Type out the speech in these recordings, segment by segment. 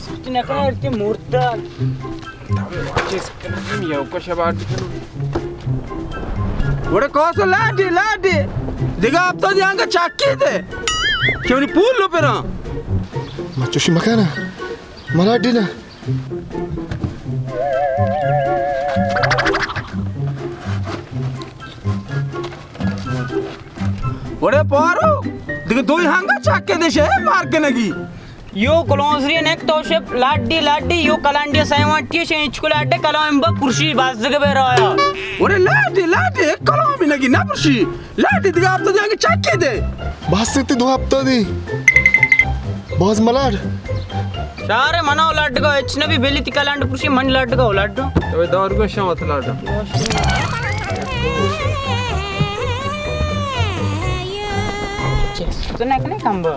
سوچ نہ کن، ارتی مردار۔ چیز کنم، یو کش بار بکنم۔ وڑے کوسو لاڈی، لاڈی۔ دگہ ہفتہ دیانگا چاکی دے۔ کہ منی پول لو پرا۔ ما چوشی مکانا۔ ما لاڈی نا۔ وڑے پارو، دگہ دوئی ہنگا چاکے دے شے مار کنگی۔ یو کلونزری نک تو شپ لاڈی لاڈی یو کلانڈی سیوانٹی شے اچکو لاڈے کلام با پرشی بازگ بے رایا۔ وڑے لاڈی لاڈی کلام نگی نہ پرشی۔ لاڈی دگہ ہفتہ دیانگی چاکی دے۔ بس تی دو ہفتہ دی۔ باز ملاڈ۔ شارے منا لڈ گا اچ نبی بلی تی کلانڈ پرشی من لڈ گا لڈ۔ تو دور گو شمت لڈ۔ تو نہ کنے کمبا۔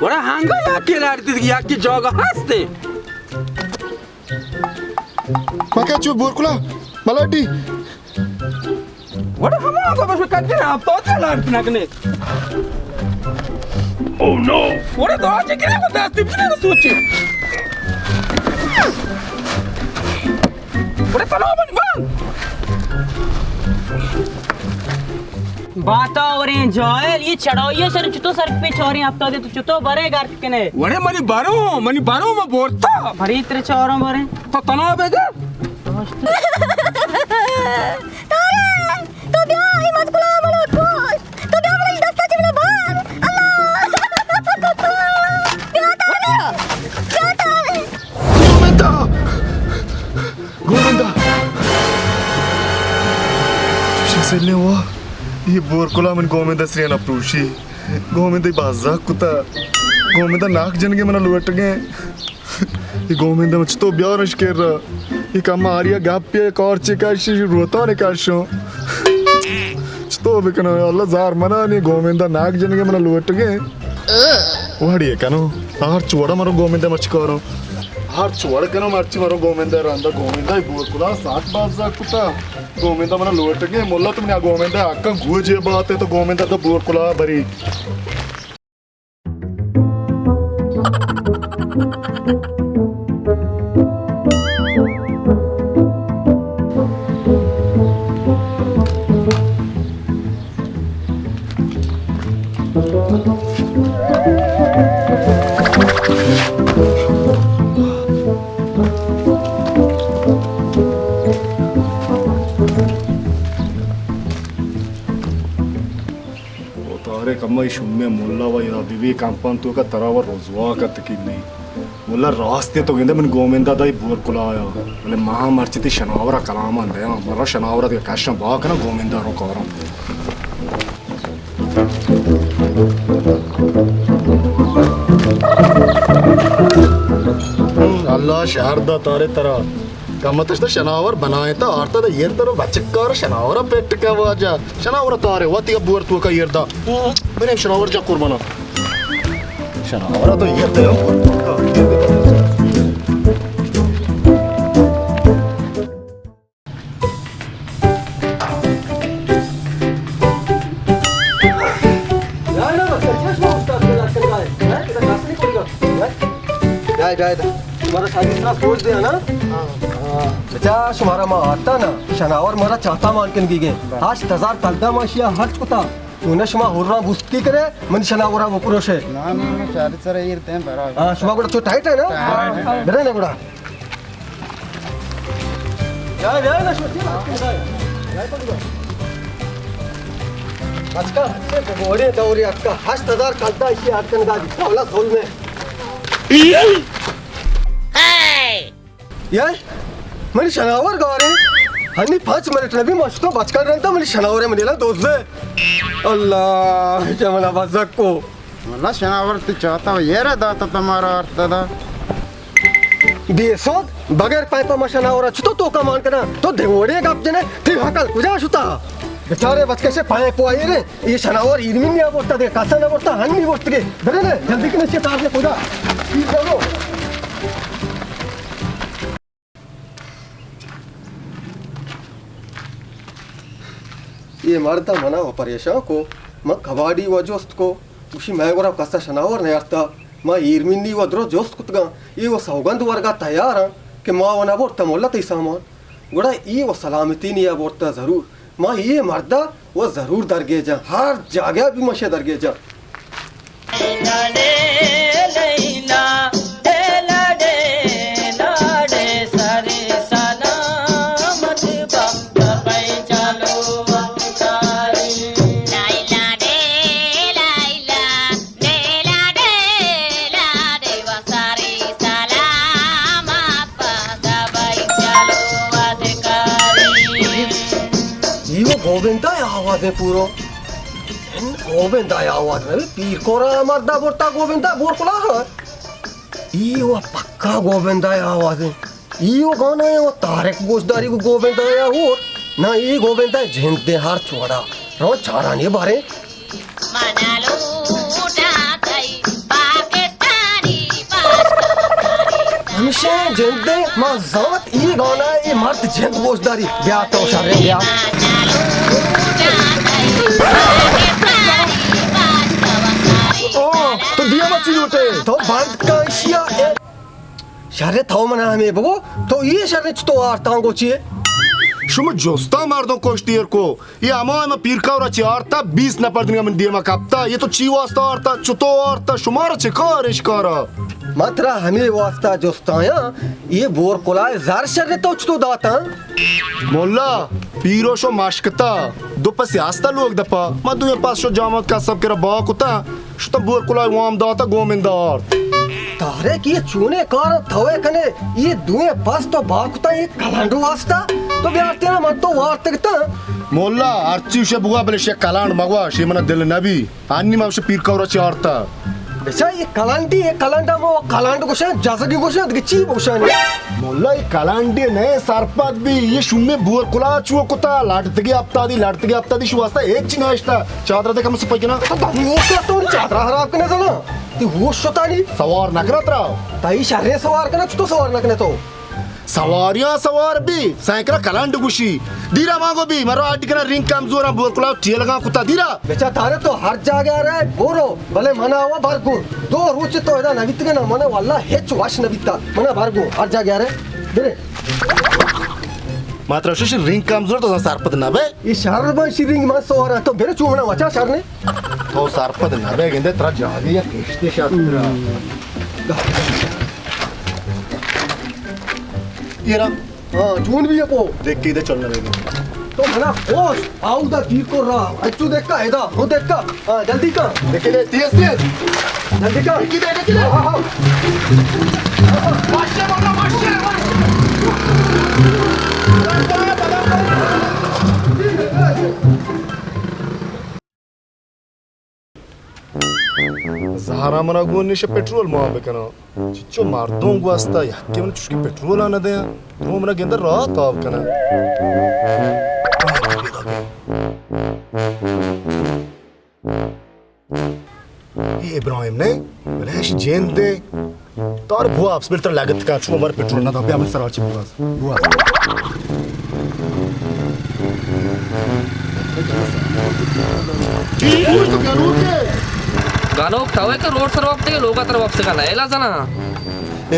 وڑا ہنگا یا کے لاڑ تی یا کے جوگا ہستے۔ مکا چو بورکلا ملاڈی۔ وڑا ہما تو بس کدی آپ تو چلا نہ کنے۔ او نو۔ وڑا تو آج کرے کو دستی بجنے کو سوچے۔ وڑا تلو بن بن۔ باتاوریں جاہل، یہ چڑھائی سر چتو سر پہ چوریں ہفتہ دے تو چتو برے گرک کنے۔ وڑے منی بارو، منی بارو ما بورتا۔ بری ترے چاروں برے۔ تو تنہا بے گا؟ تارے، تو بیا، ای مت کلا منا کوش۔ تو بیا منا دستا چی منا بار۔ اللہ۔ بیا تارے۔ بیا تارے۔ گومندا! گومندا! چوشیں سلیں وا، یہ بورکلا من گومندا سریا نہ پروشی۔ گومندا بازاک کتا۔ گومندا ناک جنگے منا لوٹگیں۔ یہ گومندا من چتو بیارش کر رہا۔ یہ کم آریا گپ پہ کارچے کشی روتانے کشوں۔ چتو بکنو اللہ زار منا نی گومندا ناک جنگے منا لوٹگیں۔ وڑے کنو، ہر چوڑا مرو گومندہ مرچی کارو۔ ہر چوڑ کنو مرچی مرو گومندہ رندا گومندہ بورکلا ساک بازاک کتا۔ گومندہ منا لوٹگے ملا تو منی گومندہ حقا گوجے بات ہے تو گومندہ تو بورکلا بری۔ او طارق، اما ای شومیں ملا و یا بی بی کمپان تو کا ترا و رزوا کت کلی۔ ملا راستے تو گندے من گومندا دای بور کلا آیا۔ بلے ما مرچی تی شناورا کلامان دیاں۔ مرا شناورا دے کشاں با کنا گومندا رو کاراں۔ اللہ شہر دا تارے ترا۔ کمتش تو شناور بنائیں تا آرتا دا یر درو بچکار شناورا پیٹ کا واجہ۔ شناورا تارے وتی بور تو کا یر دا۔ برے شناور جا قربانا۔ شناورا تو یر دا۔ بیا، بیا، بیا۔ شمارا ساری سرا سوچ دیا نا؟ ہاں۔ بچا، شمارا ما آتا نا، شناور مارا چاتا مان کن گیگے۔ ہشت ہزار کلدار ما شیا ہرچ کتا۔ تو نہ شما ہورا بوسکی کرے، من شناورا وہ پروشے۔ نا، نا، نا، چالیس سر ایر دیں برابر۔ ہاں، شما گڑا چو ٹائٹ ہے نا؟ ٹائٹ ہے۔ برے نا گڑا۔ جائے، جائے نا، شوتی بات کن جائے۔ جائے پکڑو۔ اچکا، بوڑے دوری اکا، ہشت ہزار کلدار اسی آٹھ کن گاجی۔ اولا سول میں۔ یہ منی شناور گارے، ہنی پنچ منٹ نبی ما شتو بچکان رندا منی شناورے منی لا دوزے۔ اللہ، چہ منا بزک کو۔ واللہ شناور تی چاتا و یہ را داتا تمارا آرتا دا۔ بے سود، بغیر پائپا ما شناورا چتو توکا مان کنا؟ تو دیوڑے گپ جنے، تی حقل کجا شتا؟ بیچارے بچکشے پائپو آئیرے۔ یہ شناور ایرمی نیا برتا دے، کسا نہ برتا، ہنی برتگے۔ برے نا، جلدی کنے چے کار دے خدا۔ پیر جانو۔ اے مرد ءَ منا و پریشان کو، من کباڑی و جست کو، گوشی مئے گورا کس ءَ شناور نیارتا، ما ایرمنی و درو جست کتگاں، اے و سوگند ورگا تیاراں کہ ما و نہ برتا ملا تئی سامان۔ گڑا اے و سلامتی نیا برتا ضرور، ما اے مردا و ضرور درگیجاں، ہر جاگہ بھی مشے درگیجاں۔ اے و گوبندہ ءِ آواز ءَ پورو۔ گوبندہ ءِ آواز نہ بی، پیر کورا مردا برتا گوبندہ بور کلاہ۔ اے و پکا گوبندہ ءِ آواز ءَ۔ اے و گانا ءَ و طارق گوشداری گو گوبندہ ءَ ہور۔ نہ اے گوبندہ ءِ جند ءَ ہر چوڑا۔ رو چارانی بارے۔ ہمیشہ جند ءَ ما زانت اے گانا ءَ اے مرد جند گوشداری۔ بیا تو شریں بیا۔ او، تو دیما چی لوٹے؟ تو بند کن اشیا۔ شرے تو منا ہمے بگو، تو اے شرے چتو آرتاں گو چیے؟ شما جستا مردم کشتی ایر کو۔ اے ہما ہما پیرکورا چہ آرتا، بیست نفر دنگا من دیما کپتا۔ اے تو چی واسطہ آرتا؟ چتو آرتا؟ شمارا چہ کار اش کارا؟ ما ترا ہمے واسطہ جستایاں، اے بور کلاہ زر شر تو چتو داتاں؟ ملا، پیرو شو مشکتا، دو پسی ہستا لوگ دپا، ما دوئیں پس شو جامعت کسب کرا با کتا، شتاں بور کلاہ وام داتا گومندہ آرت۔ طارق، اے چونیں کار توئے کنے؟ اے دوئیں پس تو با کتا اے کلنڈ واسطہ؟ تو بیارتیاں من تو وارتگتا۔ ملا، ہرچی شے بگوا بلے شے کلنڈ مگوا، شے منا دل نبی۔ انی ما شے پیرکورا چہ آرتا۔ بچا اے کلنڈی، اے کلنڈا ما کلنڈ گوشاں، جزگی گوشاں، دگہ چی بگوشاں؟ ملا، اے کلنڈی نئے سرپد بی، اے شومیں بور کلاہ چو کتا، لٹتگی ہپتادی، لٹتگی ہپتادی شو واسطہ ہچ نہ اشتا۔ چادرا دیکھ ہم سپائی کنا۔ تو دم نوکا تو چادرا خراب کنے زنا۔ تی ہوش شتانی؟ سوار نہ کرا ترا۔ تئی شریں سوار کنا، چتو سوار نہ کنے تو؟ سواریاں سوار بی، سائیکل کلنڈ گوشی۔ دیرا مانگو بی، مرو اڈ کنا رنگ کمزوراں بور کلاہ ٹیلگاں کتا دیرا۔ بچا تارے تو ہر جاگہ رہے، برو، بلے منا وا برگو۔ دو روچ تو ادا نبیتگے نا، منا واللہ ہچ وش نبیتا۔ منا برگو، ہر جاگہ رہے، برے۔ ما ترا شش رنگ کمزور تو سرپد نہ بے۔ اے شر بن شی رنگ من سوارا، تو برے چو منا وچا شر نے۔ تو سرپد نہ بے گندے، ترا جاگے یا کشتے شر ترا۔ ایرا۔ ہاں، چون بی اپو۔ دیکھ کے دے چلنا لگے۔ تو منا خوش، آؤ دا پیر کو را، اچو دیکھا، ادا، ہو دیکھا۔ ہاں، جلدی کا۔ دیکھ کے دے، تیز، تیز۔ جلدی کا۔ دیکھ کے دے، دیکھ کے دے۔ ہاں، ہاں، ہاں۔ ماشاء اللہ، ماشاء اللہ۔ زہرا منا گون نشہ پٹرول مان بکناں۔ چچو مردم گوستا یکے من چشکہ پٹرول نہ دیاں۔ تو منا گندہ راہ تاب کناں۔ اے ابراہیم نے، بلے اش جند دے۔ تار بوا اپس بلتر لگت کا، چو مر پٹرول نہ دا، بیا من سرا چی بوا۔ بوا۔ گنوک توئے کہ روڈ سر وپتے، لوگا تر وپتے کا نئے لازنا۔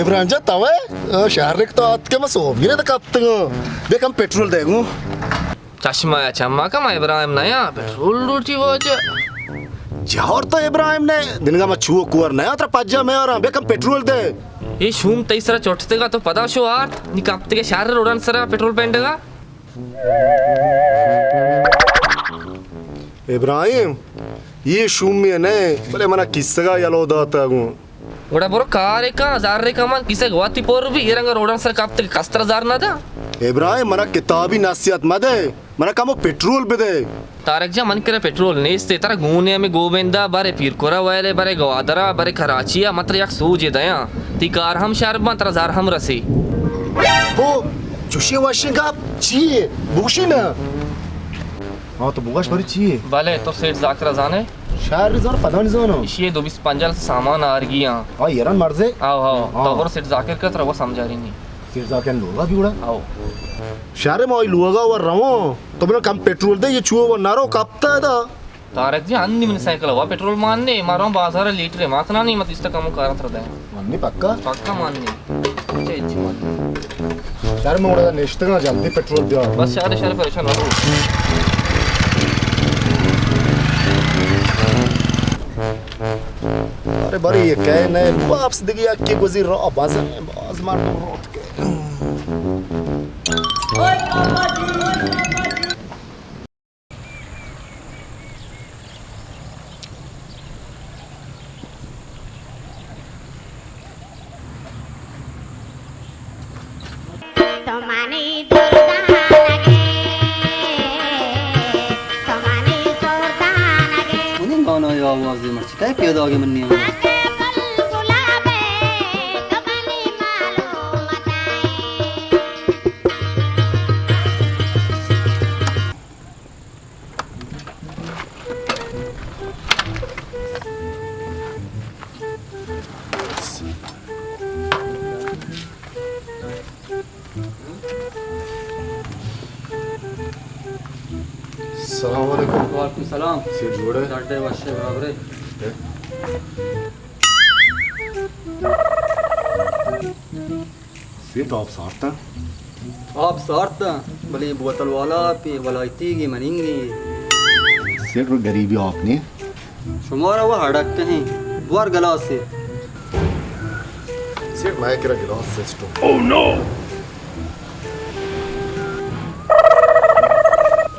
ابراہیم جان توئے، شہر رک تو آت کے ما سوب گرے تو کپتے گو۔ دیکھ ہم پٹرول دے گو۔ چشمہ یا چما کما ابراہیم نیا پٹرول لوٹی واجہ۔ جاور تو ابراہیم نے، دنگا ما چو کور نیا ترا پجا میں آرام، بے کم پٹرول دے۔ اے شوم تئی سرا چٹتے گا تو پدا شو آرت، نی کپتے کے شہر روڈان سرا پٹرول پینڈگا۔ ابراہیم، اے شومے نئے، بلے منا کسگا یلو داتا گوں۔ گڑا برو کارے کن، زرے کن من کسگ وتی پر بی، اے رنگا روڈان سر کپتے کہ کستر زر نہ دا۔ ابراہیم، منا کتابی نصیحت مدے، منا کمو پٹرول بدے۔ طارق جان، من کرا پٹرول نیستے، ترا گونے ہمے گوبندا، برے پیرکورا ویلے، برے گوادرا، برے کراچیا، من ترا یک سوجے دیاں۔ تی کار ہم شر بان، ترا زر ہم رسی۔ او، چوشیں وشیں گپ چیے؟ بگوشی نا۔ ہاں، تو بگوش بری چیے؟ بلے، تو سیٹھ زاکر زانے؟ شہر زان، پدا نہ زاناں۔ ایشی دو بیست پنجاہ سامان آرگی ہاں۔ ہاں، ایران مرزے؟ آو، آو۔ ہاں۔ تو برو سیٹھ زاکر کر، ترا وہ سمجھا رہی نہیں۔ سیٹھ زاکر لوگا بھی اڑا؟ آو۔ شر، ما لوگا و روان، تو بنا کم پٹرول دے، یہ چو و نرو کپتا دا۔ طارق جی، ہنی من سائیکل وا پٹرول مان نے، ما رواں بازار لیٹر ما کنانی، مت است کم کارا تر دے۔ مان نے پکا؟ پکا مان نے۔ اچھا، اچھی مان نے۔ شر، من وڑا نشتگاں، جلدی پٹرول بیا۔ بس شر، شر، پریشان مبو۔ ارے بری، یہ کہے نہیں، واپس دگی اکی گزی را بازن، باز مردم روت کے۔ تو منی دردانگے، تو منی سردانگے۔ منی گانا آواز مرچی کئے پیدا آگے منی آواز۔ السلام علیکم۔ وعلیکم السلام۔ سیٹھ جوڑ ئے؟ ڈاڈ ئے، وش ئے، برابر ئے۔ سیٹھ، آپ سارتاں؟ آپ سارتاں، بلے بوتل والا آپ ئے، ولایتی گی مننگی۔ سیٹھ، وہ غریبی آپ نے؟ شمارا وہ ہڑک کہیں، بور گلاسے۔ سیٹھ، میں کرا گلاس سسٹم۔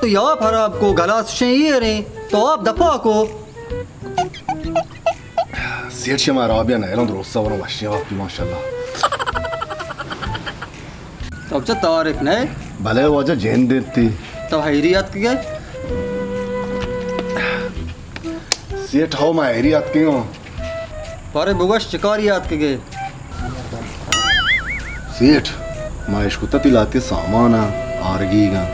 تو یا آپ خراب کو، گلاس شیں ایر ایں، تو آپ دپا کو۔ سیٹھ، شما رابیا نئیلان، درست ورن، وشیں آپی، ماشاءاللہ۔ تو چہ طارق نئے؟ بلے واجہ، جند انتی۔ تو حیری اتکگے؟ سیٹھ، ہو، ما حیری اتکگوں۔ پارے بگوش، چکاری اتکگے؟ سیٹھ، ما اشکتا تی لاتی سامان آرگیگاں۔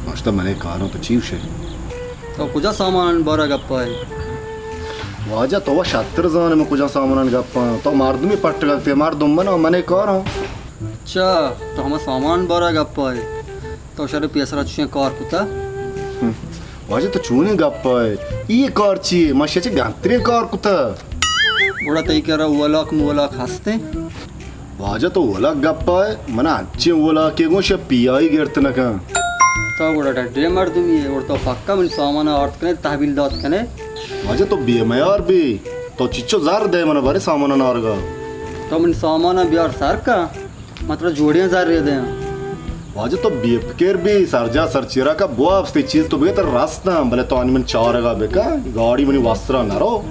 ماشتا منے کاروں، تو چی وشے؟ تو کجا سامان بارا گپا ئے؟ واجہ، تو وا شتر زانے من کجا سامان گپاں۔ تو مردمی پٹ گلتے، مردم منا، منے کاراں۔ اچھا، تو ہما سامان بارا گپا ئے۔ تو شر پیسرا چشیں کار کتا؟ ہم۔ واجہ، تو چونیں گپا ئے؟ ای کار چی ئے؟ ما شچ گنتریں کار کتا۔ گڑا تئی کرا اولاک مولاک ہستیں؟ واجہ، تو اولاک گپا ئے، منا انچیں اولاکے گوں شہ پی آئی گرت نہ کن۔ تو گڑا ڈڈے مردمی ئے، گڑا تو پکا منی سامان آرت کنے، تحویل دات کنے۔ واجہ، تو بے میار بی، تو چچو زر دے منا بارے سامان آرگا۔ تو منی سامان بیار سر کا، من ترا جوڑیاں زر دیاں۔ واجہ، تو بے فکر بی، سرجا سرچیرا کا بوابس، تئی چیز تو بگے تر رستاں، بلے تو آنی من چارگا بکا، گاڑی منی واسرا نرو۔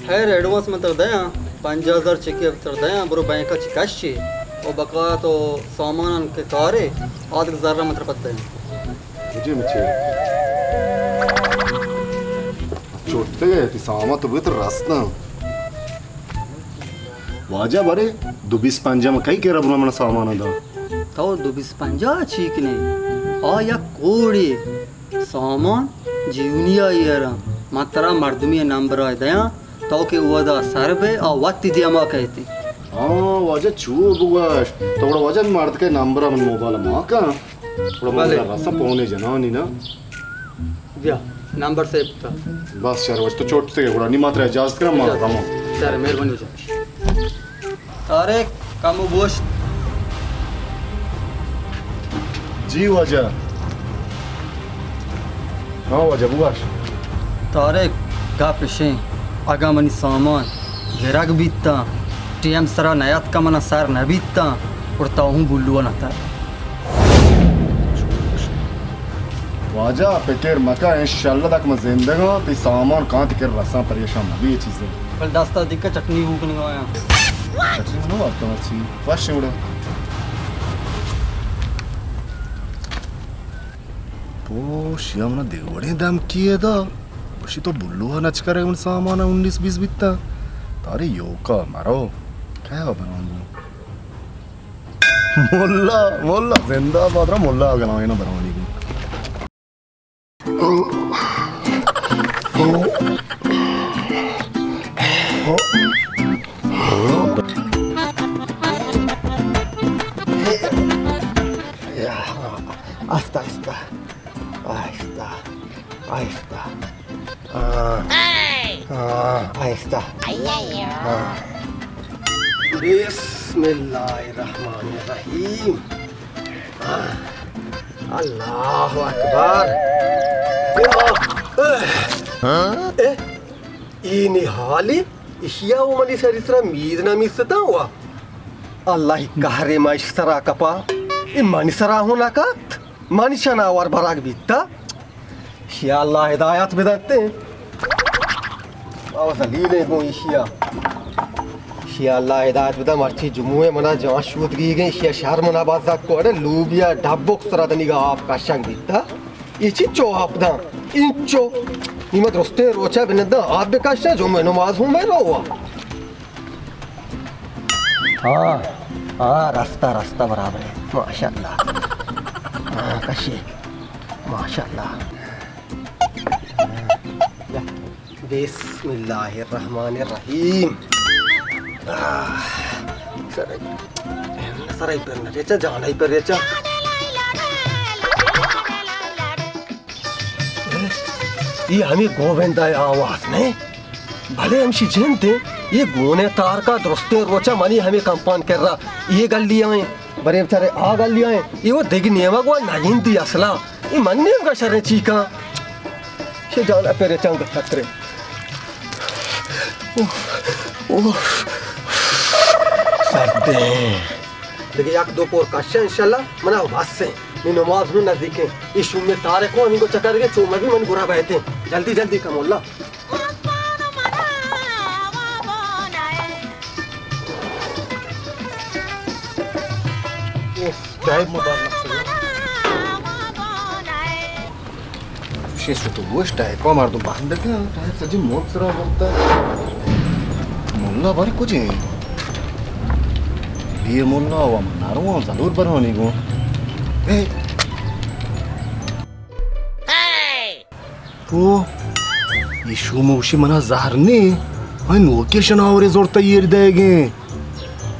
خیر، ایڈوانس من ترا دیاں، پنجاہ ہزار چکے ترا دیاں، برو بینکا چی کشی، و بقایا تو سامانان کہ کارے، آدگہ زرا من ترا پد دیاں۔ مجھے مچے۔ چوٹتے گئے، تی سامان تو بگے تر رستاں۔ واجہ، بارے دو بیس پنجاہ من کئی کرا برو من سامان دا۔ تو دو بیس پنجاہ چی کنے؟ آ یک کوڑے۔ سامان جیونی ءَ ایر اَنت۔ من ترا مردمے ءِ نمبر ءَ دیاں، تو کہ اودا سر بئے، آ وت تئی دیما کئیت۔ ہاں واجہ، چو بگوش۔ تو گڑا واجہ مردک ءِ نمبر ءَ من موبائل ءَ مان کن۔ گڑا من بلے۔ رساں پونے جنانی نا۔ بیا، نمبر سیو کتا۔ بس شر واجہ، تو چوٹ تگے گڑا، نی ما ترا اجازت کناں، ما اجازت۔ رواں۔ شر، مہربانی واجہ۔ طارق، کمو بوشت۔ جی واجہ۔ ہاں واجہ، بگوش۔ طارق، گپ اش اِنت، اگاں منی سامان گرگ بیتاں، ٹیم سرا نیاتکاں، منا سر نبیتاں، گڑا تو ہوں بلو نہ تر۔ واجہ، پکر مکن، انشاءاللہ داں کہ من زندگاں، تئی سامان کانتی کرا رساں، پریشان مبی اے چیزے۔ بل دستا دکا چٹنی بو کنگا آیاں۔ چٹنی منو وارتا مرچی۔ وش گڑا۔ پوش یا منا دگہ وڑیں دمکی ئے دا۔ گوشی تو بلو ءَ نچ کرے، من سامان انیس بیس بیتا۔ تاری یوکا مرو۔ کیا بناؤں؟ ملا، ملا زندہ باد را، ملا گناہ نہ بروانی گو۔ آہستہ، آہستہ، آہستہ، آہستہ۔ آہ، آہ، آہستہ۔ آہ۔ بسم اللہ الرحمن الرحیم۔ آہ، اللہ اکبر۔ آہ، اے، اے نی حالی، اشیا و منی سری سرا مید نہ میستاں وا۔ اللہ قہرے ما اش سرا کپا۔ اے منی سرا ہوں نہ کپت۔ منی شناور برگ بیتا۔ شیا اللہ ہدایت بدنت۔ او ذلیلیں گوں ایشیا۔ شیا اللہ ہدایت بدن، مرچی جمعہ منا جان شودگیگیں، ایشیا شر منا بازگ کو۔ اڑے لوبیا ڈبک سرا دنیگا آپ کشنگ بیتا۔ ای چی چو آپ داں؟ اینچو۔ نیمہ درستیں روچا بننداں آپ بکشاں، جمعہ نماز ہوں میں روا۔ ہاں، ہاں، رستہ، رستہ برابر ہے۔ ماشاءاللہ۔ ہاں، کشے۔ ماشاءاللہ۔ بسم اللہ الرحمن الرحیم۔ آہ، سرئی، سرئی پر نہ ریچا، جانئی پر ریچا۔ اے ہمے گووند ءِ آواز نہ؟ بلے ہمشی جند ایں، اے گون ءِ تارکا درستیں روچا منی ہمے کمپان کرا اے گلی آئیں، برے بچارے آ گلی آئیں، اے و دگہ نیمگ و نگندی اصلا۔ اے من نیمگا شریں چیکاں۔ شے جان ءَ پرے چنگ خطرے۔ اوہ، اوہ۔ سردیں۔ دگہ یک دو پور کشاں انشاءاللہ، منا بس ایں۔ نی نماز نوں نزدیک ایں۔ اے شومیں تارکو ہمینگو چکر گے، چو مبی من گورا بہتیں۔ جلدی، جلدی کم اللہ۔ اوہ، ٹائپ مبارک۔ شے شتو گوش ٹائپا مردم بند کن، ٹائپ سجی ملک سرا برتا۔ ملا بارے کجے؟ بیر ملا و من نروان ضرور برانی گو۔ اے۔ او، اے شوم گوشی منا زہر نی، آئی نوکیں شناورے زرتہ ایر دئیگیں۔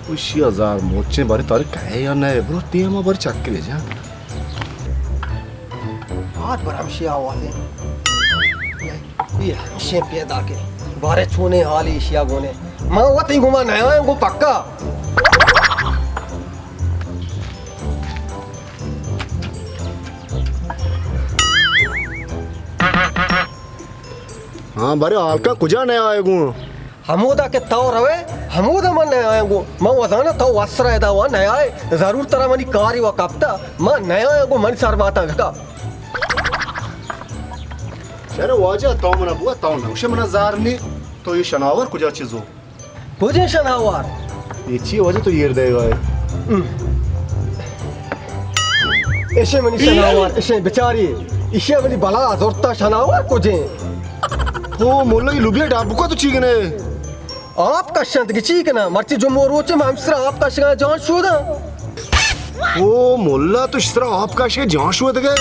گوشی آ زہر مچیں، بارے تارے کئے یا نئے، برو تیما بارے چکرے جا۔ آت بر ہمشی آوازے۔ اے ہمشی پیدا کے۔ بارے چونے حالی اشیا گونے۔ ما وتی گما نیاں گو پکا۔ ہاں، بارے ہالکا کجا نیائے گوں؟ ہمودا کہ تو روئے، ہمودا من نیائیں گوں۔ من وزاناں تو وسرا ادا وا نیائے، ضرور ترا منی کاری وا کپتا، من نیائیں گوں، منی سر باتاں بکا۔ شر واجہ، تو منا بوا، تو نوشے منا زار نی، تو یہ شناور کجا چیزو؟ کجیں شناوار؟ اے چی وجہ تو ایر دئیگا ئے؟ ہم۔ اشے منی شناوار، اشے بچاری، اشے منی بلا زرتا شناوار کجیں؟ او مولا، اے لوبیا ڈابکا تو چی کنے؟ آپ کشنت کہ چی کنا؟ مرچی جمعہ روچے من ہمشی سرا آپ کشگا جان شوداں۔ او مولا، تو ہمشی سرا آپ کشگا جان شودگے؟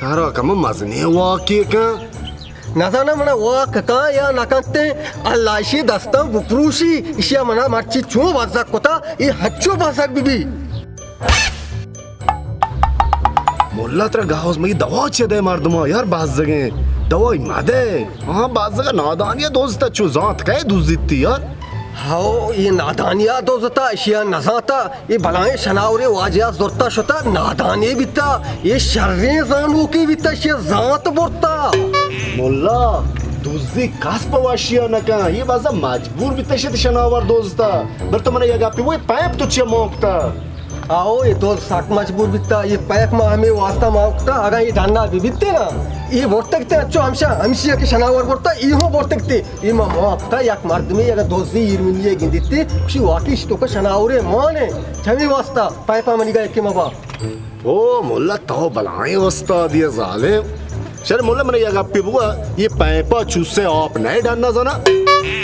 ترا کم مزنیں واکے کن۔ نزاناں منا واک کاں یا نکنتیں، اللہ اشی دستاں بپروشی، اشیا منا مرچی چون بزگ کتا، اے ہچو بزگ ببی۔ مولا ترا گاوز مئی دوا چہ دے مردماں یار، بزگیں دوائی مدے۔ ہاں، بزگ نادانی دوزتا، چو زانت کئے دوزیتی یار؟ ہو، اے نادانیا دوزتا، اشیا نزانتا۔ اے بلائیں شناورے واجہ ءَ زرتا شتا، نادانے بیتا، اے شریں زانوکے بیتا، اشی ءَ زانت برتا۔ ملا، دزی کس پہ وشی ءَ نہ کن، اے بازا مجبور بیتا شت شناور دزتا۔ بل تو منا یک گپے بگو، اے پیپ تو چیا مان کتا؟ آؤ، اے دز سک مجبور بیتا، اے پیپ ما ہمے واسطہ مان کتا، اگاں اے ڈنا بہ بیتے نا، اے برتگ تے اچو ہمشا، ہمشی کہ شناور برتا، اے ہوں برتگ تے۔ اے ما مان کتا، یک مردمے اگاں دزی ایرمنی ءَ گندیت، گوشی واقعی اشی توکا شناورے مان ایں۔ چمی واسطہ پیپا منیگا یکے مبا۔ او ملا، تو بلائیں استادی ظالم۔ شر ملا، منا یک گپے بگو، اے پیپا چوسیں آپ نئے ڈنا زانا؟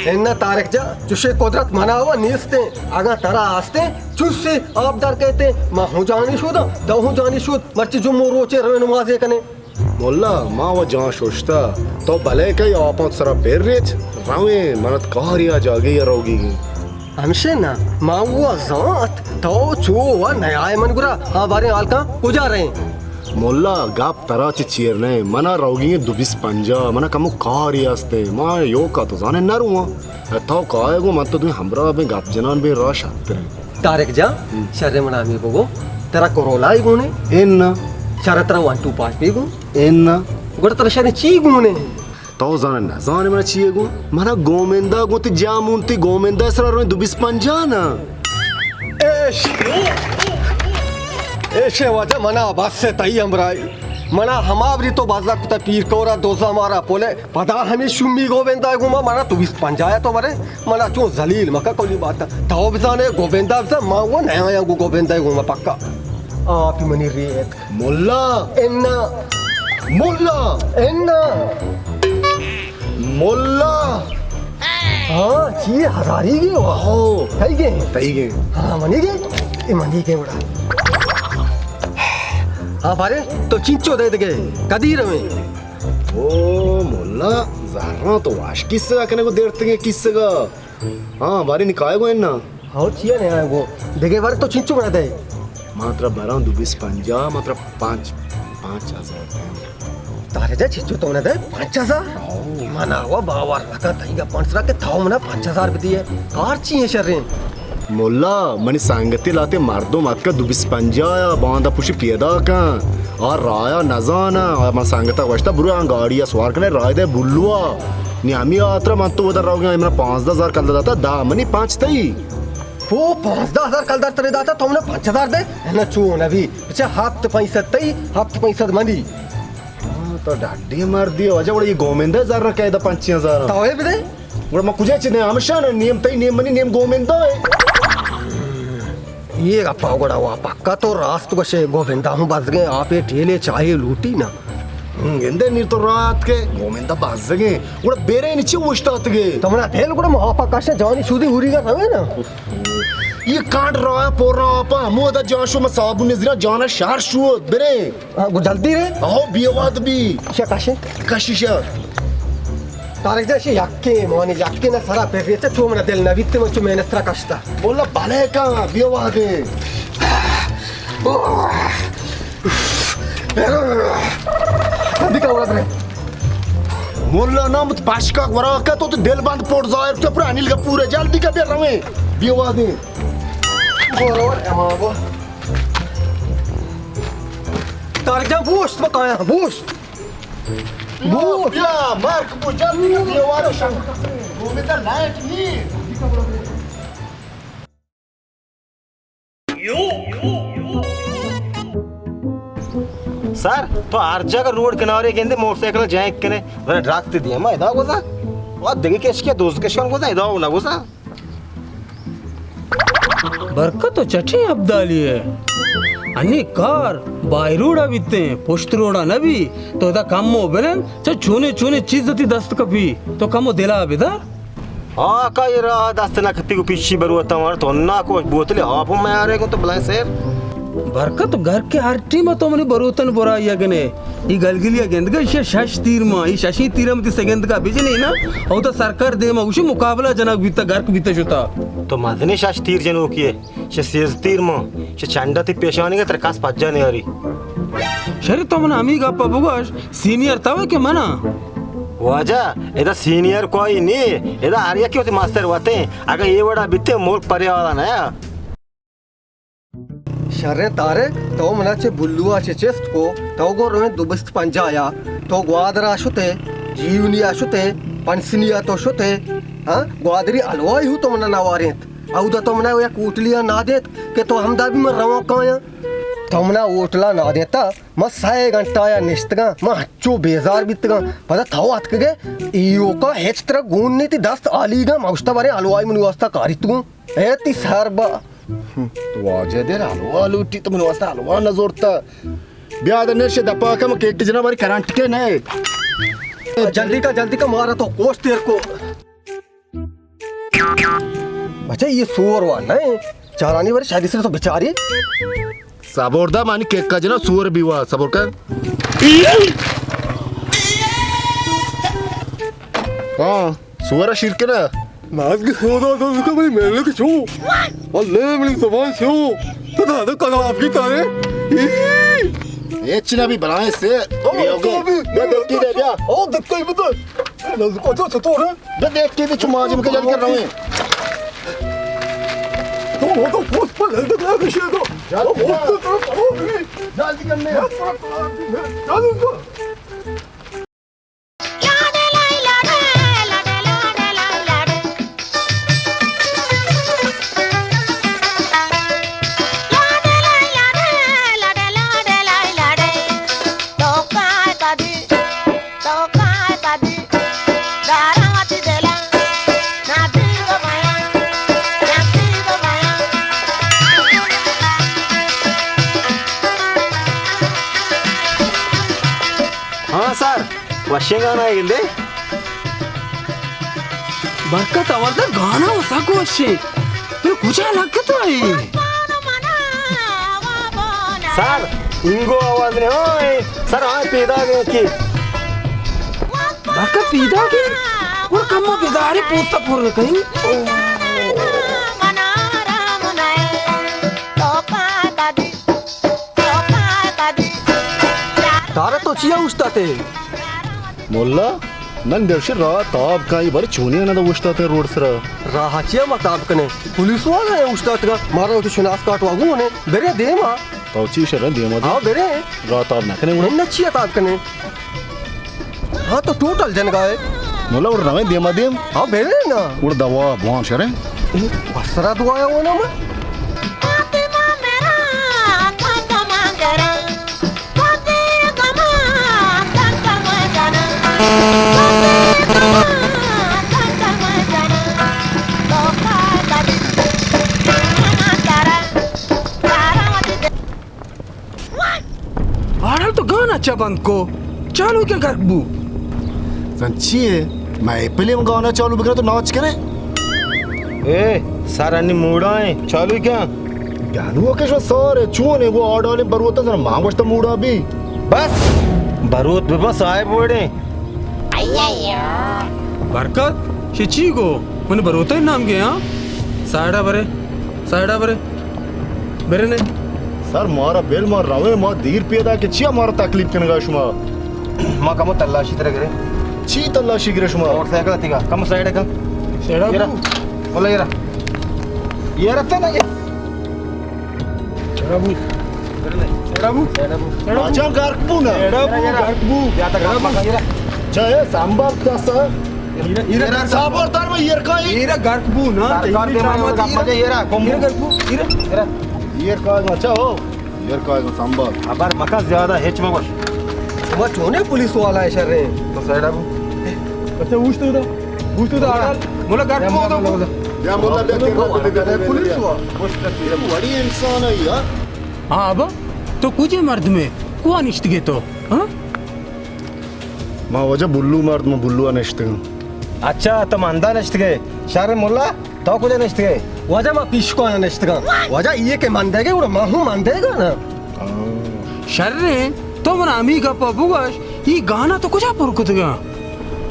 انا طارق جان، چوشیں قدرت منا و نیستیں۔ اگاں ترا ہستیں، چوسے آپ در کئیتیں، ما ہوں جانی شوداں، تو ہوں جانی شود، مرچی جمعہ روچے رویں نمازے کنیں۔ ملا، ما و جان ششتہ، تو بلے کئی آپاں سرا پر ریچ، رویں، منت کاری آ جاگہی ءَ روگی گی۔ ہمشے نا، ما و زانت، تو چو و نیائے من گرا، آ باریں ہالکاں کجا رہیں؟ ملا، گپ ترا چہ چیر نہ، منا روگی ایں دو بیست پنجاہ، منا کمو کاری ہستے، ما یوکا تو زانے نہ رواں۔ تو کائے گو من تو دوی ہمراہ بیں، گپ جنان بیں، راہ شتریں۔ طارق جان، ہم۔ شر منا ہمے بگو، ترا کرولا ای گونے؟ انا۔ شر ترا ون ٹو پانچ پی گون؟ انا۔ گڑا ترا شر چی گونے؟ تو زان نہ زان منا چی گون؟ منا گومندا گون، تی جامون تی گومندا سرا رویں دو بیست پنجاہ نا۔ ایش، ایشے واجہ منا بس تئی ہمراہی۔ منا ہما بری تو بازا کتا پیر کورا دوزا مارا پولے۔ پدا ہمے شومی گوبندا گوما منا تو بیست پنجاہ تو برے، منا چون ذلیل مکا کولی بات۔ تو بزانے گوبندا بزان، ما وہ نیا یا گو گوبندا گوما پکا۔ آپ منی ریت۔ ملا۔ انا۔ ملا۔ انا۔ ملا۔ ہاں، چی ہزاری گے ہوا؟ ہو۔ تئی گے؟ تئی گے۔ ہاں، منی گے؟ اے منی گے بڑا۔ ہاں، بارے تو چنچو دے دگے، کدی رویں؟ او ملا، زراں تو واش کسگا کنے گو دیرتگیں کسگا۔ ہاں، بارے نکائے گو انا۔ ہاں، چیا نہ آئے گو؟ دگے بارے تو چنچو بنا دے۔ ما ترا براں دو بیست پنجاہ، ما ترا پانچ، پانچ ہزار دیں۔ تارے جا چنچو تو نہ دے، پانچ ہزار؟ ہاں۔ منا وا باور نہ کن تئی گپان سرا کہ تو منا پانچ ہزار بدیے۔ کار چی ایں شریں؟ ملا، منی سنگتی لاتے مردم اتکا دو بیست پنجاہ یا باندا پوشی پیدا کن۔ آ رایا نزانا، آ من سنگتا گوشتا برو آن گاڑی سوار کنے رای دے بلوا۔ نی ہمی آترا من تو ودر روگا، امرا پانزدہ ہزار کلدار داتا، دہ منی پانچ تئی۔ پو پانزدہ ہزار کلدار ترے داتا، تو منا پانچ ہزار دے؟ نہ چو نبی، بچا ہفت پنچ سد تئی، ہفت پنچ سد منی۔ ہاں، تو ڈڈی مردی واجہ، وڑی گومندہ زر کہے دا پنچ ہزار۔ تو اے بدے؟ گڑا ما کجا چہ دیں؟ ہمشان نیم تئی، نیم منی، نیم گومندا ہے۔ یہ گپا گڑا وا پکا تو راست گوشے، گومندا ہوں بزگیں، آپے ٹھیلے چاہے لوٹی نا۔ ہوں، گندے نیر تو رات کے گومندا بزگیں۔ گڑا بیرے نی چی اوشتاتگے؟ تو منا دل گڑا ما پکا شے جانی شودی ہوری گا روے نا۔ یہ کانڈ راہ پورا آپا ہمودا جان شو، ما صابون زیرا جانا شہر شو، برے۔ ہاں، گو جلدی رے۔ آہو، بیا واد بی۔ شا کشے۔ کشی شا۔ طارق جان، شی یکے مانی، یکے نہ سرا پر ریچا، چو منا دل نہ بیتے، من چو مینسترا کشتا۔ مولا بلے کا، بیا واد۔ جلدی کا واد رے۔ مولا نام تو پاشکا ورا کا تو، تو دل بند پور ظاہر تو پر انیل کا پورے، جلدی کا بیا رویں۔ بیا واد۔ بورو اما بو۔ طارق جان، بوشت بکایا، بوشت۔ بوشت۔ بیا، مارک بو، جلدی بیا، وارو شم۔ وہ میں تو لائٹ نہیں۔ سر، تو ہر جگہ روڈ کنارے گندے موٹر سائیکل جائیں کنے، میں ڈرگت دیا، ما ادا گوزا۔ اور دیگه کش کے دوست کشان گوزا، ادا نہ گوزا۔ برکت تو چٹیں ابدالی ئے۔ انی کار بائی روڈا بیتیں، پشت روڈا نہ بی۔ تو ادا کمو بنند، چہ چونے چونے چیز تی دست کپی۔ تو کمو دلا بدار۔ آقا، یہ راہ دست نہ کپی کو پیچھے بروتا مار تو نہ کو بوتل آپ میں آ رہے کو تو بلائیں سیر۔ برکت تو گھر کے ہر ٹیم تو منی بروتن برا یا گنے۔ ای گلگلیا گندگا، ایشی شش تیر ما، ای ششی تیر متی سگندگا بجنے نا، او تو سرکار دیما گوشی مقابلہ جنگ بیتا، گرک بیتا شتا۔ تو مزنی شش تیر جنوکیے، شہ سیز تیر ما، شہ چنڈا تی پیشانی گا تر کس پجا نیاری۔ شری تو من ہمی گپا بگوش، سینئر تو کہ منا؟ واجہ، ادا سینئر کوئی نی، ادا ہر یکی وتی مستر وتے، اگہ اے وڑا بیتے ملک پریالا نیا۔ شریں طارق، تو منا چہ بلوا چہ چست کو، تو گو رویں دو بیست پنجاہ یا، تو گوادرا شتے، جیونیا شتے، پنسنیا تو شتے، ہاں؟ گوادری حلوائی ہو تو منا نوارینت۔ اودا تو منا یک ہوٹلیا نادیت کہ تو ہمدا بی من رواں کایاں۔ تو منا ہوٹلا نادیتا، من سئے گھنٹہ یا نشتگاں، من ہچو بیزار بیتگاں۔ پدا تو اتکگے، ایوکا ہچ ترا گون نیتی دست آلیگاں، من گوشتا بارے حلوائی منی واسطہ کاریت گوں۔ اے تی سر با۔ ہم، تو واجہ دیر حلوا لوٹی، تو منی واسطہ حلوا نہ زورتا۔ بیا دے نش دپا کم کیٹ جنا باری کرنٹ کے نہ۔ جلدی کا، جلدی کا، مارا تو کوش تیر کو۔ بچہ، یہ سور وا نہ، چارانی بارے شادی سے تو بیچاری۔ صبر دا مانی کیک کا جنا سور بیوا، صبر کر۔ ہاں۔ سورا شیر کنا۔ ماز کی سودا تو اس کا بھائی میرے کو چھو۔ اللہ میری زبان چھو۔ تو دادا کنا آپ کی تارے۔ ہچ نہ بی، بلائیں سے۔ او، بیا، تو بی۔ بیا، دکی دے، بیا۔ او، دکی بدے۔ نزدیک تو چطور ہے؟ بیا، دکی دے، چو ماجم کے جل کر رہے ہیں۔ تو وہ تو پوست پر لگے تو کشے تو۔ جلدی کر۔ جلدی کر۔ جلدی کر۔ ہاں سر، وشیں گانا ئے گندے۔ برکت، آوردہ گانا و سک وشیں۔ تو کجا لگتو اے؟ سر، انگو آواز نے ہوئے۔ سر، آئے پیدا گئے کہ۔ برکت پیدا گئے؟ اور کم بداری پوستا پر کہیں۔ تارا تو چیا اوشتاتے؟ مولا، من دلشی راہ تاب کائی، بلے چونی نہ اوشتاتے روڈ سرا۔ راہ چیا ما تاب کنے؟ پولیس والا ہے اوشتاتگا، مارا تو شناس کارڈ واگو نے، برے دیما۔ تو چی شر دیما دے؟ ہاں، برے۔ راہ تاب نہ کنے گڑا؟ نہ، چیا تاب کنے؟ ہاں، تو ٹوٹل جنگا ہے۔ مولا، اڑ رویں دیما دیم۔ ہاں، برے نا۔ اڑ دوا بوان شریں۔ وسرا دعا ہے وہ نا من۔ آڑل تو گانا چا بند کو، چالو کیا گرک بو۔ زن چی ہے؟ میں پلیم گانا چالو بکنا تو ناچ کرے۔ اے، سر انی موڑا ہیں، چالو کیا؟ گانو کش سارے چون ہے، وہ آڑالیں بروتا سر ماں گوشتا موڑا بھی۔ بس، بروت بہ بس آئے بوڑے۔ برکت، شی چی گو؟ من بروتہ نام گے ہاں؟ سائیڈا برے، سائیڈا برے۔ برے نے۔ سر، مارا بل، ما رویں، ما دیر پیدا کہ چیا مارا تکلیف کنگا شما؟ ما کمو تلاشی ترا گرے۔ چی تلاشی گرے شما؟ موٹر سائیکل تیگا، کم سائیڈ کن۔ سائیڈا یہ را۔ بو۔ بولا یہ را۔ یہ رفتے نا یہ۔ سیڑا بو۔ سیڑا بو۔ سیڑا بو۔ آجان گرک بو نا۔ سیڑا بو، گرک بو۔ یا تا گرک بو۔ چاہے سامبا تاسا۔ ایرا، ایرا ایرا گرک صابر بو۔ تر میں ایر کا ہی۔ ایرا گرک بو نا۔ سرکار دے میں گپ جا ایرا، کم ایرا گرک بو، ایرا۔ ایرا۔ ایر کا ما چاہو۔ ایر کا سامبا۔ خبر مکا زیادہ ہچ مگوش۔ شما چونے پولیس والا ہے شر ہے۔ تو سیڑا بو۔ اچھا، اوشتو دا۔ اوشتو دا، آڑا۔ مولا گرک بو دا۔ یا مولا بیا، بیا، بیا، بیا، بیا۔ پولیس وا۔ وڑی انسان ہے یار۔ ہاں ابا، تو کجے مردمے؟ کوا نشتگے تو؟ ہاں؟ ما واجہ بلو مرد، ما بلو نشتگاں۔ اچھا، تو مندا نشتگے۔ شر مولا، تو کجا نشتگے؟ واجہ ما پیشکا نشتگاں۔ واجہ یہ کہ مندے گے، گڑا ما ہوں مندے گا نا۔ شریں، تو من ہمی گپا بگوش، ای گانا تو کجا پر کتگا؟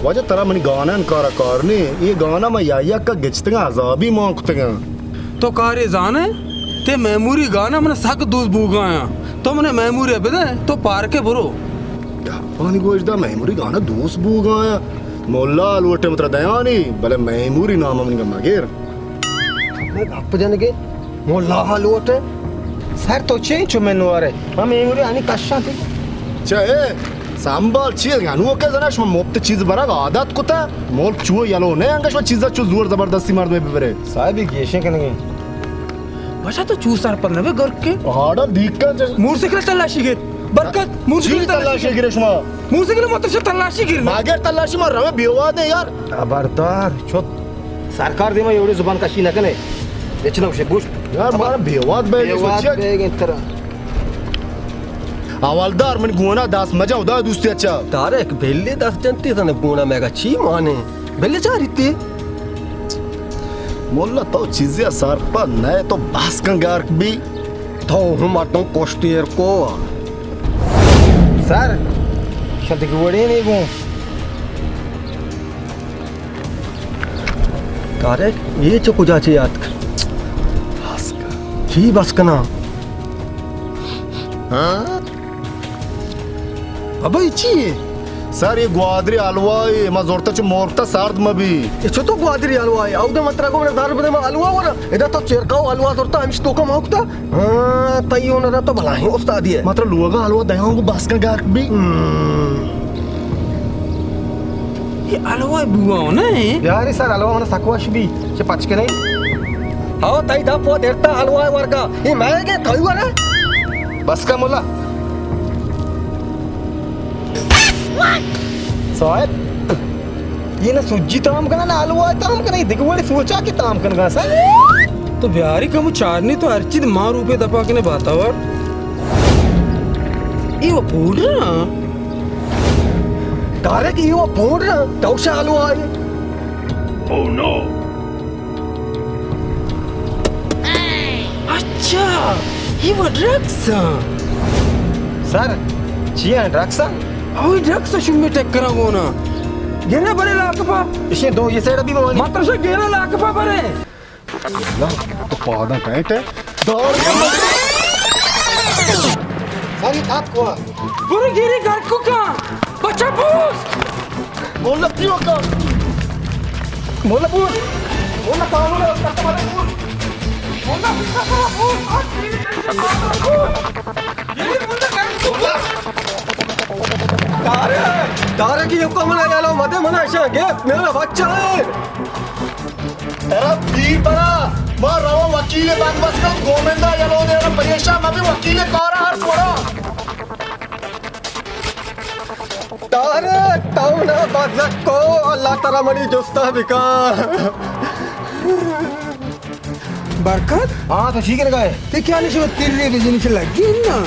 واجہ ترا منی گانا انکارا کار نے، ای گانا ما یا یک گچتگا عذابی مان کتگا۔ تو کارے زانے، تے میموری گانا من سک دوست بوگایا۔ تو من میموری بدے، تو پارکے برو۔ گپانی گوش دا، میموری گانا دوست بوگایا۔ مولا لوٹے مترا دیانی، بلے میموری نام من مگر۔ گپ جنگے، مولا لوٹے۔ سر تو چے چو میں نوارے؟ ہم میموری آنی کشاں تھی۔ چے؟ سنبال چیز گنوکے زنا، شما مفت چیز برگ عادت کتا۔ ملک چو یلو نہ انگا شما چیزا چو زور زبردستی مردمے ببرے۔ صاحب گیشیں کنگے۔ بچا تو چو سرپد نہ بے گرکے۔ ہاڑا دیکھا چ-، موٹرسائیکل تلاشی گر۔ برکت، موٹرسائیکل چی تلاشی تلاشی گر۔ گرے شما؟ موٹرسائیکل متر شا تلاشی گر نا۔ مگر تلاشی ما روے بیوادے یار۔ خبردار، چپ۔ سرکار دیما ایوڑی زبان کشی نہ کنے۔ ہچ نہ گوشے، گوش۔ یار، مارا بیواد بے، بیواد سوچیا۔ بے گے ترا۔ حوالدار من گونا دست مجا، خدا دوستی اچھا۔ طارق، بلی دست جنتی تنے گونا میگا چی مانے؟ بلی چاری تی؟ مولا تو چیزی سرپد نئے تو بس کن گرک بی۔ تو ہوں مردم کشتی ایر کو۔ سر، شل دگہ وڑے نہیں گوں۔ طارق، یہ چو کجا چے آتک؟ بس کن۔ چی بس کنا؟ ہاں؟ ابا، اے چی اے؟ سر، اے گوادری حلوا اے، ما زرتا چہ مرتا سرد مبی۔ اے چطور گوادری حلوا اے؟ اودا من ترا گو منا زر بدے، ما حلوا ورا۔ ادا تو چرکاو حلوا زرتا، ہمیش توکا ما ہوکتا۔ ہاں، تئی ہنرا تو بلاہیں استادی ئے۔ ما ترا لوگا حلوا دیاں گو بس کن گرک بی۔ ہم۔ اے حلوا بوا نہ اے؟ یاری سر، حلوا منا سک وش بی۔ چہ پچ کنے؟ ہاو، تئی دپ و درتا حلوا ورگا۔ اے مئے گے تئی ورا؟ بس کا مولا۔ صاحب، اے نہ سجی تام کنا، نہ حلوا تام کنا، اے دگہ وڑے سوچا کہ تام کنگا سر۔ تو بیاری کمو چارنی تو ہر چیز ما روپے دپا کنے باتاور۔ اے و پوڈر ہاں۔ دارے کہ اے و پوڈر ہاں، توشا حلوا اے۔ Oh no! اچھا، اے و ڈرگس ہاں۔ سر، چی ہاں ڈرگس ہاں؟ اوی ڈرگس شمی ٹکرا گونا۔ گرے برے لاکپا۔ اشی دو یہ سائیڈ بھی بوانی۔ مطلب شو گرے لاکپا برے۔ اللہ، تو پادا کئے تے؟ دور۔ ساری تھات کو۔ برو گیری گھر کو کا۔ بچا پوس۔ مولا پیو کا۔ مولا پوس۔ مولا کانو۔ مولا پوس۔ دارے، دارے کی یکو منا یالو مدے، منا اشا گیپ، میرا بچہ ہے۔ ترا پیر برا، ما رواں وکیل بندوبست کن، گومندا یلو دے، را پریشان مبی، وکیل کارا ہر جوڑا۔ تارے، تو نا بزکو، اللہ ترا منی جستا بکا۔ برکت؟ ہاں، تو چی کنگا ئے؟ تے کیا نشو تیرے بجنی چ لگی نا؟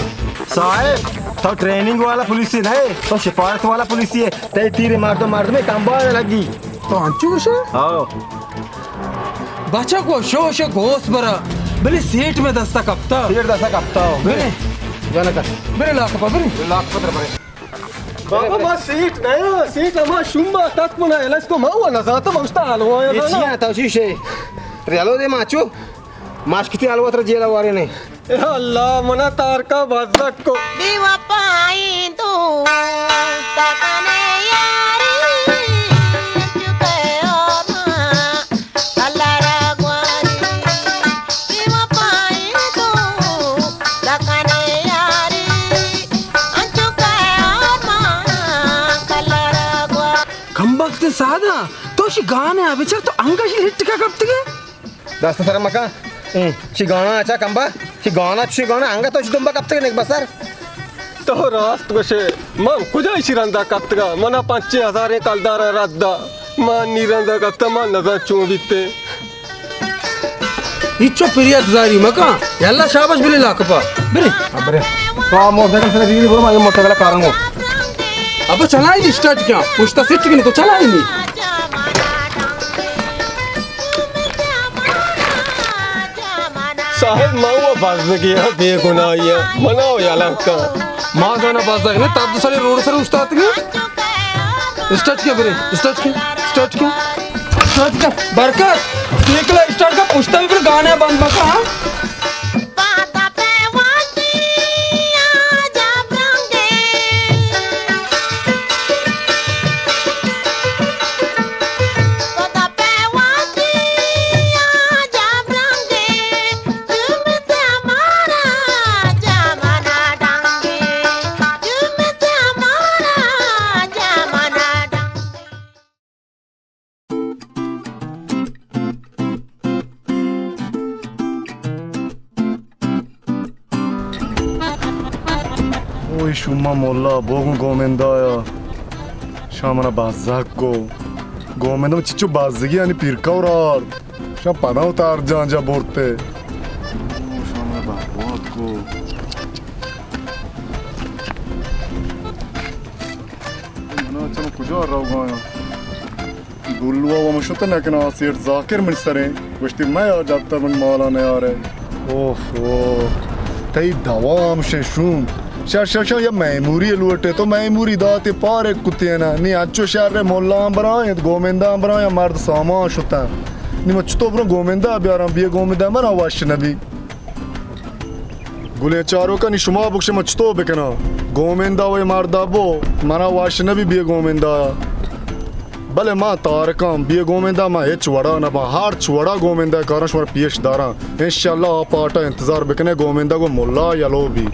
صاحب، تو ٹریننگ والا پولیس نہ ئے، تو سفارش والا پولیس ئے، تے تیرے مردم، مردم کمبا لگی۔ تو انچو گوشے؟ ہاں۔ بچا کو شو شو گوس برا، بلے سیٹ میں دستا کپتا۔ سیٹ دستا کپتا ہو۔ بلے۔ جانا کر۔ بلے لاکپا، بلے۔ لاکپا تر بلے۔ بابا، ما سیٹ نہ، سیٹ ہما شوما تک منا الس کو ما و نزاتا مشتا حلوا اے۔ چی ہے تو چی شے؟ ریالو دے ماچو۔ ماشکتی حلوا تر جیلا وارے نے۔ اے اللہ، منا تارکا بزک کو۔ بے وفائیں دوست کنے یاری، چکے اور ماں، اللہ را گواری۔ بے وفائیں دوست کنے یاری، چکے اور ماں، اللہ را گواری۔ کمبخت سادا، تو شی گانے آ بچار، تو انگا شی لٹ کا کپتگے؟ دست سر مکن۔ اے، چی گانا اچا کمبا؟ چی گانا، چی گانا؟ انگا تو چی دمبا کپتگ نک بسر؟ تو راست گوشے، من کجا ایشی رندا کپتگا؟ منا پنچے ہزاریں کلدار رد دا۔ من نی رندا کپتا، من نزان چون بیتے۔ ہچو پریات زاری مکن۔ یلا شاباش بلے لاکپا۔ بلے۔ ہاں، بلے۔ تو آ موٹر سائیکل سر دیگی برو، من موٹر سائیکل کارنگو۔ ابا چلائی نی اسٹارٹ کیا؟ پشتا سیٹ کنی تو چلائی نی۔ صاحب، ما و بزگی ہاں، بے گناہی ہاں، منا و یلہ کن۔ ما زانا بزگ نہ، تب سر روڈ سر استاد کے۔ اسٹارٹ کیا برے، اسٹارٹ کیا، اسٹارٹ کیا، اسٹارٹ کیا۔ برکت، سائیکل اسٹارٹ کا، پشتا بھی پر گانے بند بکا، ہاں؟ اوئے شما مولا، بوگو گومندایا۔ شما منا بزگ کو۔ گومندہ چچو بزگی آنی پیرکا و رار۔ شما پدا اتار جان جا برتے۔ او شما منا برباد کو۔ منا چلو کجا روگایا؟ گلوا و من شت نہ کناں، سیٹھ ذاکر من سریں گوشتی، مئے آ دپتر من مالا نیارے۔ اوف، اوف، تئی دوا ہم ششون۔ شر، شر، شر، یا میموری لوٹے تو میموری داتے پارک کتینا۔ نی انچو شر ملان برایت، گومندان برایت، مرد سامان شتن۔ نی من چطور بروں گومندہ بیارم، بیا گومندہ منا وش نبی۔ گلیں چاروکانی شما بکش من چطور بکناں؟ گومندہ وے مردا بو، منا وش نبی بے گومندہ۔ بلے ما تارکاں بے گومندہ ما ہچ وڑا نباں، ہرچ وڑا گومندہ کاراں شمار پیش داراں۔ انشاءاللہ آ پارٹا انتظار بکنے، گومندہ گو ملا یلو بی۔